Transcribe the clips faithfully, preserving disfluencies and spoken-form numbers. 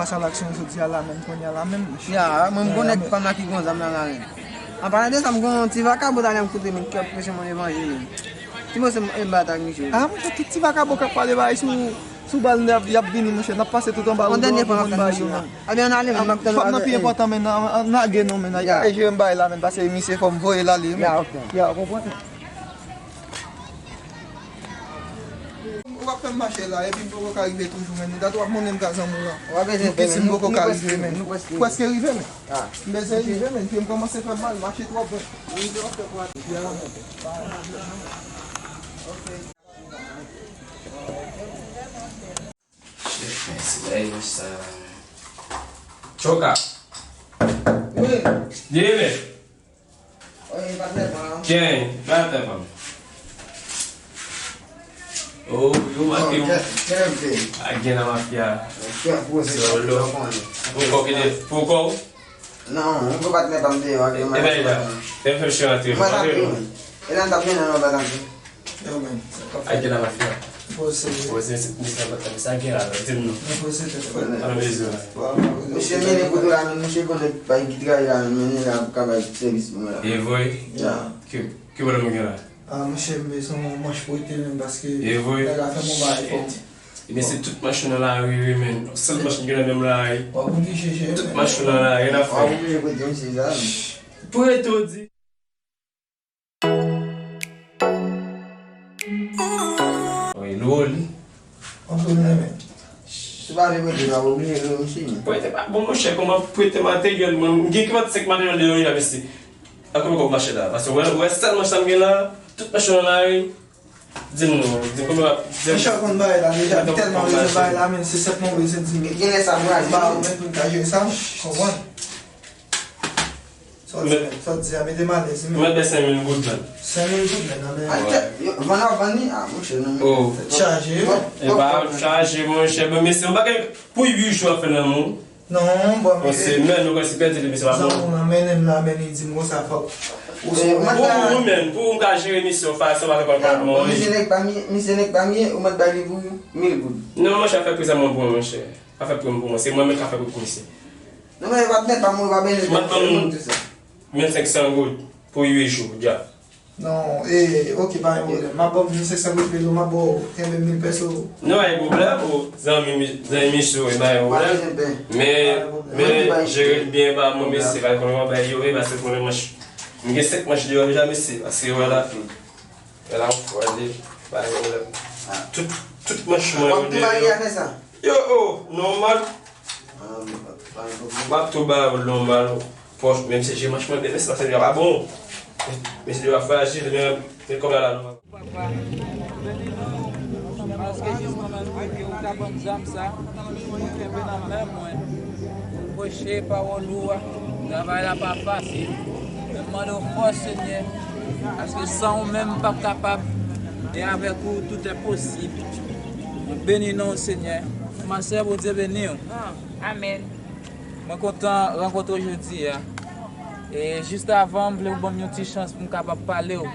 Sa l ak sou jodi a la menm, kounye a la menm, monchè. Ya, mwen m konnen fanm la ki gon zam nan la menm. An palan de sa, m gon ti vakabon talè m koute menm ki ap preche mwen levanjil menm. Ti mo se m bat ak misye. Ah, monchè, tout ti vakabon k ap pale bagay sou, sou bal y ap, y ap vini, monchè. N ap pase tout anba rido, pou konn bagay yo menm. Ebyen, ann ale menm, m ap tann. Fanm nan pi enpòtan menm, nan, nan gen nou menm. Al jere m bagay la menm, paske misye fò m voye l ale menm. Ya, ok. Ya, ou konprann? Ou ap fè m mache la, epi m poko ka rive toujou, menn. Dat w ap mande m ka zanmi w lan. Ou ap ese fè, menn. M poko ka rive, menn. Prèske rive, menn. M bezwen rive, menn. Pye m kòmanse fè m mal, mache twò bon. Chèf, men se bagay sa. Choka. Wi. Ye, men. Oye, patnè pa. Ken, pa fè pa. Oh, yo make yon. Ken, ken, ken. A gen nan mafya. Ken, pwoze, solo. Poko ki de, poko. Non, mwen pa t met pa m deyò, ak yo. E ben la, fè m fè m chante. Mwen t ap vini. E la m t ap vini nan yon bagay. Yo, men. Ak gen la mafya. Pwoze. Pwoze, se, se, se, sa gen la, di m non. Mwen pwoze tèt. Ala bezwen. Misye mele kote la, men misye konnen pa ki travay la, men li la pou ka bay sèvis pou mwen la. E vre? Ya. Ki, ki pwoblèm ou gen la? Ah, monchè, m bezwen yon manch pou ete menm, paske nèg la fè m yon bagay fò. Ebyen, se tout machin nan lari, wi, men. Sèl machin ki nan menm lari. W ap oblije jere, tout machin nan lari, n ap fè. W ap oblije prete misye zam. Prete, w di. Wi, lwo li. Antre nan men. Si w pa vle prete, w ap oblije lwe misye, men. Prete pa bon, monchè, kòman prete materyèl, mwen, m gen ki vennsenk materyèl deyò, wi, la, mesye. Ak konbyen kòb mache la? Paske w wè, w wè sèl machin sa m gen la, tout machin nan lari. Di m non, di m konbyen w ap, di m. Monchè, konn bagay la deja, m tèlman bezwen bagay la, men se sèt mwen bezwen di m. Genlè sa m raje. Ba ou menm pou m ka jere sa, konprann. Sa w di, men, sa w di a mete m alèz, men. Mwen bay senk mil goud la. Senk mil goud, men, nan men. Al tèt, yo, vann ap vann li, ah, monchè, non, men. Oh. Tèt chaje, wi. E pa chaje, monchè, bon, mesye, yon bagay pou uit jou ap fè lanmou. Non, bon, bon, se men nou konn si pèdi li, mesye pa bon. Zanmi w nan mennen m la, men li di m konsa fòk. Ou, ou menm, pou m ka jere misye yon fason, pa fè kòl pa bon. Misye nèg pa m ye, misye nèg pa m ye, ou mèt bay li pou mil goud. Non, monchè, fè prezan mwen pou mwen, monchè. Pa fè pwoblèm pou mwen, se mwen menm k ap fè pwoblèm pou misye. Non, men patnè pa m, ou pa bezwen fè moun di sa. Mil senk san goud pou uit jou, dja. Non, e, ok, pa gen pwoblèm. M ap ba w mil senk san goud pèso, m ap ba w kenbe mil pèso. Non, pa gen pwoblèm, o, zanmi, zanmi misye, e pa gen pwoblèm. Men, men, jere l byen, ba mwen, mesye, pa gen pwoblèm, bay yo, e, paske konnen mwen, m gen senk manch deyò deja, mesye, paske, wè la. Wè la, m fò li, pa gen pwoblèm. Tout, tout manch mwen yo deyò. Yo, o, nòmal. W ap tou ba yo nòmal. Pòch, menm si je manch mwen byen, men se paske li pa bon. Men si li pa frajil, men, men kòb la la nòmal. Papa, beni nou, paske jis mwen menm ke ou ta ban m zam sa, mwen kenbe nan men mwen, pou preche pawòl ou a, travay la pa fasil. Men m mande w fòs, Senyè, paske san ou menm m p ap kapab, e avèk ou tout est possible. Mwen beni non w, Senyè. Masè, Bondye beni w. Amèn. Mwen kontan rankontre w jodi a. E jis avan, m vle w ban m yon ti chans pou m kapab pale w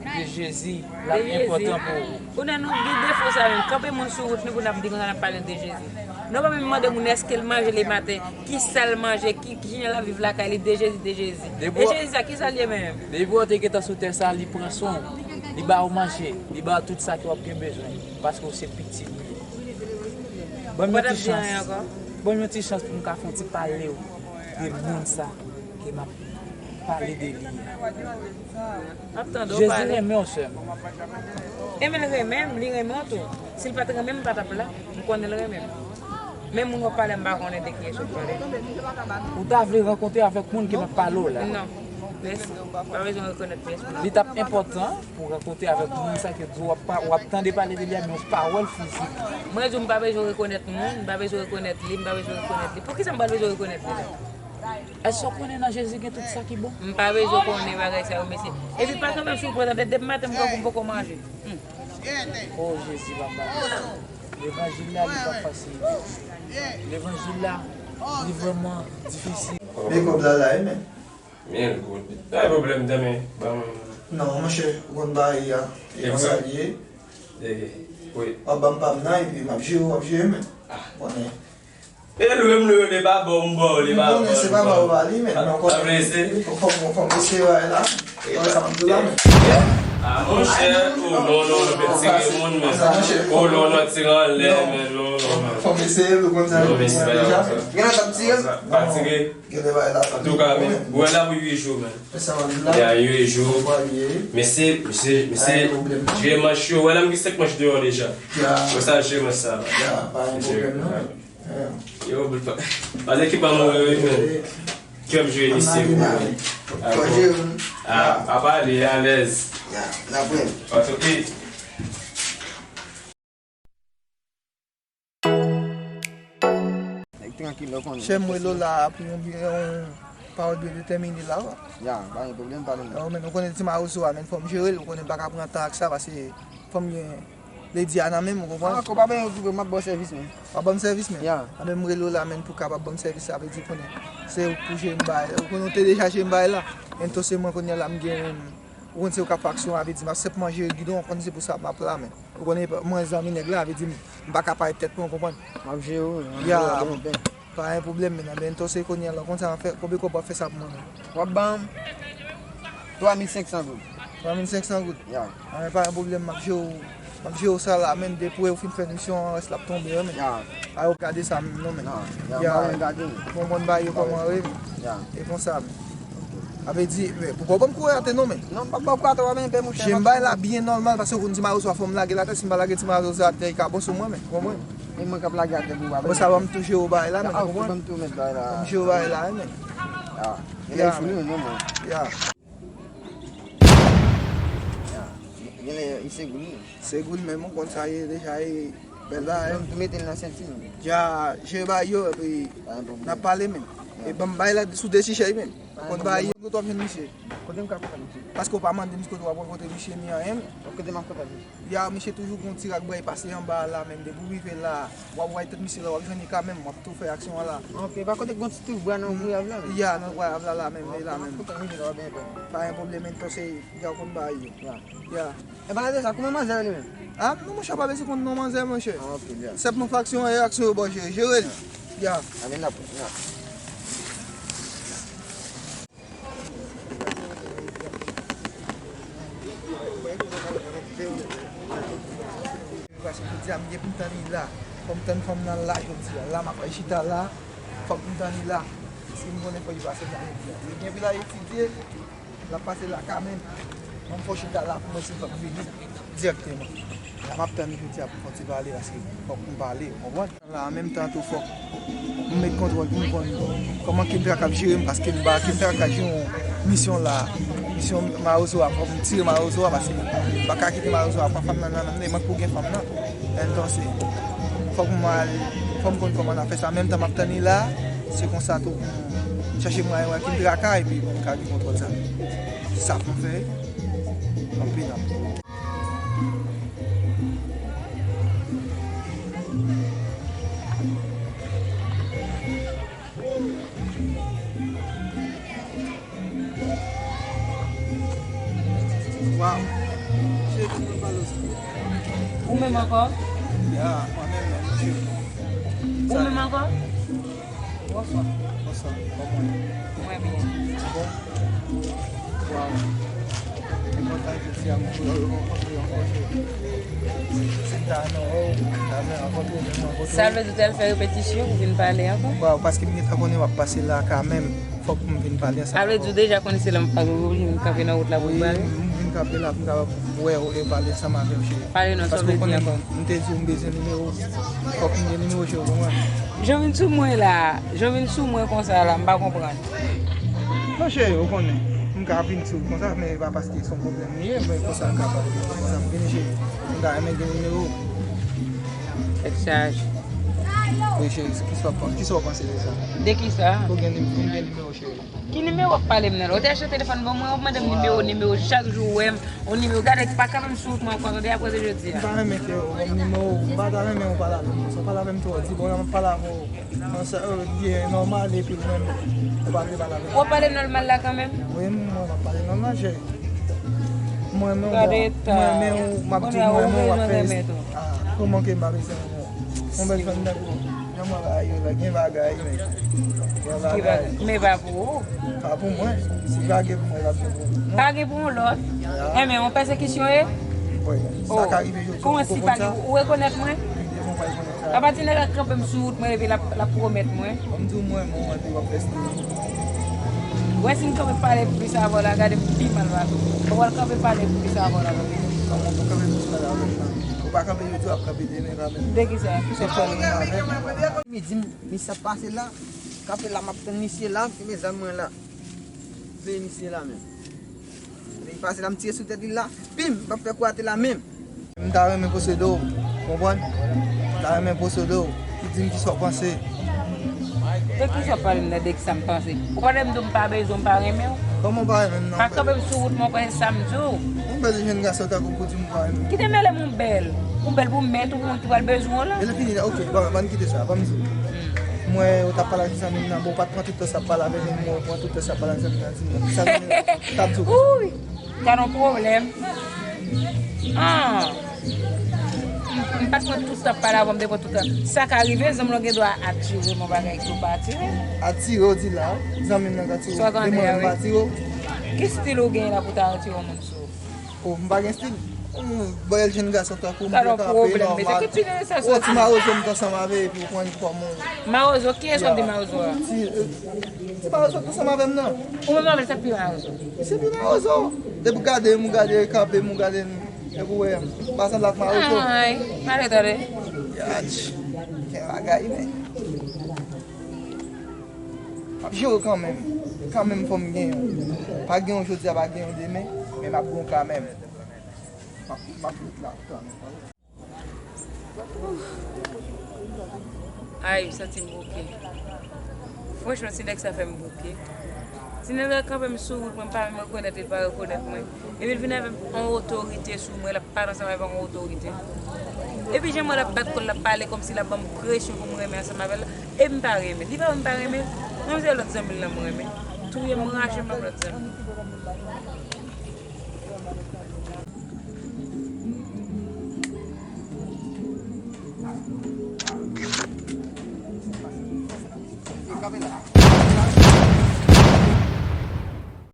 de Jezi, l ap enpòtan pou ou. Kounye a nou gen defo sa menm. Kanpe moun sou wout nou pou n ap di konsa n ap pale de Jezi. Nou pa menm mande moun èske l manje lematen, ki sa l manje, ki, ki jan l ap viv lakay li, de Jezi, de Jezi. E Jezi sa, ki sa l ye menm? Depi w te gentan sou tè sa, li pran swen w. Li ba w manje, li ba w tout sa ke w ap gen bezwen, paske w se pitit li. Ban m yon ti chans. Ban m yon ti chans pou m ka fè yon ti pale w de moun sa ke m ap pale de li a. M ap tande w pale. Jezi renmen w, sè m. Enben l renmen m, li renmen w tou. Si l pa t renmen m, m pa t ap la. M konnen l renmen m. Men moun w ap pale a, m pa konnen de kiyès w ap pale. Ou ta vle rankontre avèk moun ke m ap pale w la? Non. Mèsi. Pa bezwen rekonèt pyès moun. Li t ap enpòtan pou w rankontre avèk moun sa ke w ap pa, w ap tande pale de li a, men w pa wè l fizik. Mwen di w, m pa bezwen rekonèt moun, m pa bezwen rekonèt li, m pa bezwen rekonèt li. Poukisa m pral bezwen rekonèt li la? Èske w konnen nan Jezi gen tout sa ki bon? M pa bezwen konnen bagay sa yo, mesye. Epi pa kanpe m sou pwen nan tèt, depi maten m kanpe m poko manje. Hmm. O Jezi, papa. Levanjil la, li pa fasil. Levanjil la, li vrèman difisil. Men kòb la la, wi, men. Mil goud. Pa gen pwoblèm, danmen, ban mwen. Non, monchè, ou konn bagay a. E konsa l ye. Wi. W ap ban m pa m nan, epi m ap jere, w ap jere, men. Ah. Konnen. E lwe m lwe, li pa ba w, m ba w, li pa ba w, li pa ba w. Sa vle di? Fò m eseye bagay la. Wè sa m di la, men. A, monchè, o non, non, non, pa tire moun, men. O non, non, tire anlè, men, non, non, non. Fò m eseye l, ou konn sa. Non, men se pa deja. Gen lè t ap tire l. Pa tire. Gen lè bagay la pa. Antouka, men, wè la pou uit jou, men. Ya, uit jou. Mesye, mesye, mesye, jwe manch yo. Wè la, m gen senk manch deyò deja. Wè sa, jwe manch sa. Ya, pa gen pwoblèm, non. Yo, bout pa. Pale ki pa mwen, wi, men. Kè m jwe isit, wi. A, a pale, alèz. Ya, n ap wè. Ok. Nèg trankil, ou konnen. Chè, m rele w la pou yon, yon pawòl byen detèmine la, wi. Ya, pa gen pwoblèm, pale non. Yo, men, ou konnen ti mawozo a, men, fò m jere l, ou konnen m pa ka pran tan ak sa, paske fò m gen Lady a nan men m, ou konprann? Ah, ko pa benyen okipe, m ap ba w sèvis, men. W ap ban m sèvis, men? Ya. Anben, m rele w la, men, pou w kapab ban m sèvis, sa vle di, konnen se ou k pou jere m bagay. Ou konnen ou te deja jere m bagay la. Ento se mwen kounye a la, m gen, ou konn se ou k ap fè aksyon, sa vle di, m ap senpman jere gidon, ou konn se pou sa m ap la, men. Ou konnen mwen zanmi nèg la, sa vle di, m pa ka parèt tèt mwen, ou konprann? M ap jere w, m ap jere w byen, byen. Pa gen pwoblèm, men, anben, ento se kounye a la, ou konn sa m ap fè, konbyen kòb w ap fè sa pou mwen, men? W ap ban m twa mil senk san goud. Twa mil senk san goud? Ya. Anben, pa gen pwoblèm, m ap jere w, m ap jere w sa la, men, depi w fin fè misyon an, rès la ap tonbe, wi, men. Ya. Pa yo gade sa, non, men. Non, ya, m pa menm gade, men. Bon, bon, bay yo kòman, wi, men. Ya. E konsa, men. Sa vle di, men, poukò w ban m kou atè, non, men? Non, m p ap ba w kou atè, w ap enpe, monchè. Jem bay la byen nòmal, paske ou konn di mawozo a fò m lage l atè, si m pa lage ti mawozo a atè, li ka bon sou mwen, men, ou konprann? E mwen k ap lage atè pou w, pa bezwen. Bon, sa ban m tou jere w bagay la, men, ou konprann? Ban m tou met bagay la. Ban m jere w bagay la, men. Ya. Gen lè li founi, non, mwen. Ya. Gen lè li segoul, non. Segoul, men, ou konn sa ye deja, e bèl bagay. Ban m tou mete l nan senti, non. Ya, jere bagay yo, epi n ap pale, men. E ban m bay la sou de chichèy, men. Ou konn bagay yo, kote w ap jwenn misye? Kote m ka kontak misye? Paske w pa mande m si kote w ap rankontre misye, ni anyen, men. Kote m ap kontak misye? Ya, misye toujou gon ti rak bwa, li pase anba a la, men depi w rive la, w ap wè tèt misye la, w ap jwenn li kanmenm, w ap tou fè aksyon an la. Ok, pa kote gon ti touf bwa nan Gouyave la, men? Ya, nan Gouyave la, la menm, e la menm. Pa gen pwoblèm, men, tonse, ya, w konn bagay yo. Ya. Ya. E pa de sa, kouman manzè yo li menm? Ah, non, monchè, pa bezwen konn non manzè, monchè. Ah, ok, ya. Sèlman fè aksyon an, e aksyon yo ba w jere, jere li. Ya. Anben, n ap, n ap. Paske jodi a m gen pou m tann li la. Fò m tann fanm nan la jodi a. La m ap chita la. Fòk m tann li la. Paske m konnen fò li pase nan jodi a. Li gen pou l al etidye, l ap pase la kanmenm. Ban m fè w chita la pou mwen si fòk m vini dirèkteman. La m ap tann li jodi a pou fè yon ti pale paske fòk m pale, ou konprann? La, an menm tan tou, fòk m met kontwòl pou m konn kòman Kendra k ap jere m, paske m ba Kendra k ap jere yon misyon la. Misyon mawozo a, fòk m tire mawozo a, paske m pa ka kite mawozo a pran fanm nan nan men m, e mwen k pou gen fanm nan. Entonse, fòk m al, fòk m konn kòman n ap fè sa. An menm tan m ap tann li la, se konsa tou, m chache mwayen wè Kendra ka, epi pou m ka gen kontwòl sa. Se sa pou m fè. Anpil, anpil. Waw. Cheri, kòman pale w sa? Ou menm ankò? Ya, mwen menm, cheri. Ou menm ankò? Bonswa. Bonswa. Kòman w ye? Mwen byen. Bon. Waw. Mwen kontan jodi a m rankontre w ankò, cheri. Se ta non, oh, ta vle rankontre w, men m rankontre w. Sa vle di w t al fè repetisyon pou vin pale ankò? Waw, paske m gentan konnen w ap pase la kanmenm. Fòk m vin pale ansanm avè w. Sa vle di w deja konnen se la m pa oblije vin kanpe nan wout la pou m pale? Wi, m vin kanpe la pou m kapab wè w e pale ansanm avè w, cheri. Pale non, sa w vle di ankò? Paske w konnen m te di w m bezwen nimewo w. Fòk m gen nimewo w, cheri, w konprann? Jan w vin sou mwen la, jan w vin sou mwen konsa la, m pa konprann. Non, cheri, ou konnen. M ka vin sou w konsa, men e pa paske se yon pwoblèm li ye, men konsa m ka pale. Konsa m vini, cheri. M ta renmen gen nimewo w. Tèt chaje. Wi, cheri, kisa w pan-, kisa w panse de sa? De kisa? Pou gen nim-, pou m gen nimewo w, cheri. Ki nimewo w ap pale m nan la? Ou te achte telefòn ban mwen, w ap mande m nimewo, nimewo, chak jou w wè m, yon nimewo. Gade, pa kanpe m sou wout mwen ankò, tande, apre se jodi a. M pa renmen ke w ban m nimewo, m pa ta renmen w pale avè m konsa. W pale avè m twò di, bon, la m ap pale avè w. Nan sa, euh, byen nòmal, epi mwen, ou pa vle pale avè m. W ap pale nòmal la kanmenm? Wi, mwen, m ap pale nòmal, cheri. Mwen, men, mwen, men, ou, m ap di, mwen, men, w ap fè, ah, kòman ke m pa bezwen renmen w? Yon bèl fanm tankou w. Mwen ba yo la, gen bagay, men. Gen bagay. Men pa pou ou. Pa pou mwen. Si pa gen pou mwen, pa gen pou mwen. Non. Pa gen pou yon lòt. Ya. Enben, yon pèsekisyon e? Wi. Sa ka rive jodi a. Kòman si pa gen pou ou? Ou rekonèt mwen? Devan pa rekonèt sa. Apa ti nèg la kanpe m sou wout mwen epi l ap, l ap pwomèt mwen. Kòm di w mwen, mwen, mwen, w ap fè stil. Wè si m kanpe pale plis avè w la, gade m pi mal pase. Ou pral kanpe pale plis avè w la, gade. Kòman pou kanpe plis pale avè m la? Ou pa kanpe jodi a, w ap kanpe demen kanmenm. De kisa? Se fò ou menm avè m. Midi, misye ap pase la, kanpe la, m ap tann misye la, fime zam mwen la. Veye misye la menm. Li pase la, m tire sou tèt li la, pim, m ap fè kou atè la menm. M ta renmen posede w, konprann? M ta renmen posede w, pou di m kisa w panse. De kisa w pale m nan, de kisa m panse? Ou pa t renmen m di w m pa bezwen w, m pa renmen w? Kòman w pa renmen m nan? Pa kanpe m sou wout mwen, kwè se sa m di w. Yon bèl jèn gason tankou w pou di m ou pa renmen m. Kite mele m yon bèl. Yon bèl pou mèt ou, pou moun ki pral bezwen w la. E lè fini la, oke, bon, bann kite sa, ban m di w. M wè ou t ap pale ak zanmi m nan, bon, ou pa t pran tout tan sa ap pale avè l, men ou pran tout tan sa ap pale ak zanmi m nan, di m sa zanmi m t ap di w. Ui! Gad yon pwoblèm. Ah! M, m pa t pran tout tan pale avè w, m te pran tout tan. Sa ka rive, zanmi w gen dwa atire m, yon bagay ke w pa atire m. Atire w di la, zanmi m nan ka atire w. Sa w konnen a, wi. Ki stil ou gen la pou ta atire yon moun sou ou? Oh, m pa gen stil. Yon bèl jèn gason tankou m, byen kanpe, nòmal. Oh, ti mawozo m t ansanm avè, epi w pran li kòm yon... Mawozo? Kiyès w ap di mawozo a? Ti, eh, ti mawozo k ansanm avè m nan. Ou menm avè l, se pi mawozo. Se pi mawozo. Depi w gade m, ou gade kanpe m, ou gade m, epi w wè m. Pa sanble ak mawozo. Ay, pale tande. Yach. Gen bagay, men. M ap jere w kanmenm. Kanmenm fò m genyen w. Pa genyen w jodi a, pa genyen w demen, men m ap genyen w kanmenm. M ap, m ap ret la kanmenm. Ay, m santi m bouke. Franchman, ti nèg sa fè m bouke. Ti nèg la kanpe m sou wout mwen, m pa menm rekonèt li, li pa rekonèt mwen. Epi l vin avèk yon otorite sou mwen, l ap pale ansanm avèk yon otorite. Epi jan mwen l ap bat kò l, l ap pale kòmsi l ap ban m presyon pou m renmen ansanm avè l la. Epi m pa renmen. Li pa wè m pa renmen. Mwen se lòt zanmi l lan m renmen. Touye m, rache m ak lòt zanmi. Kanpe la.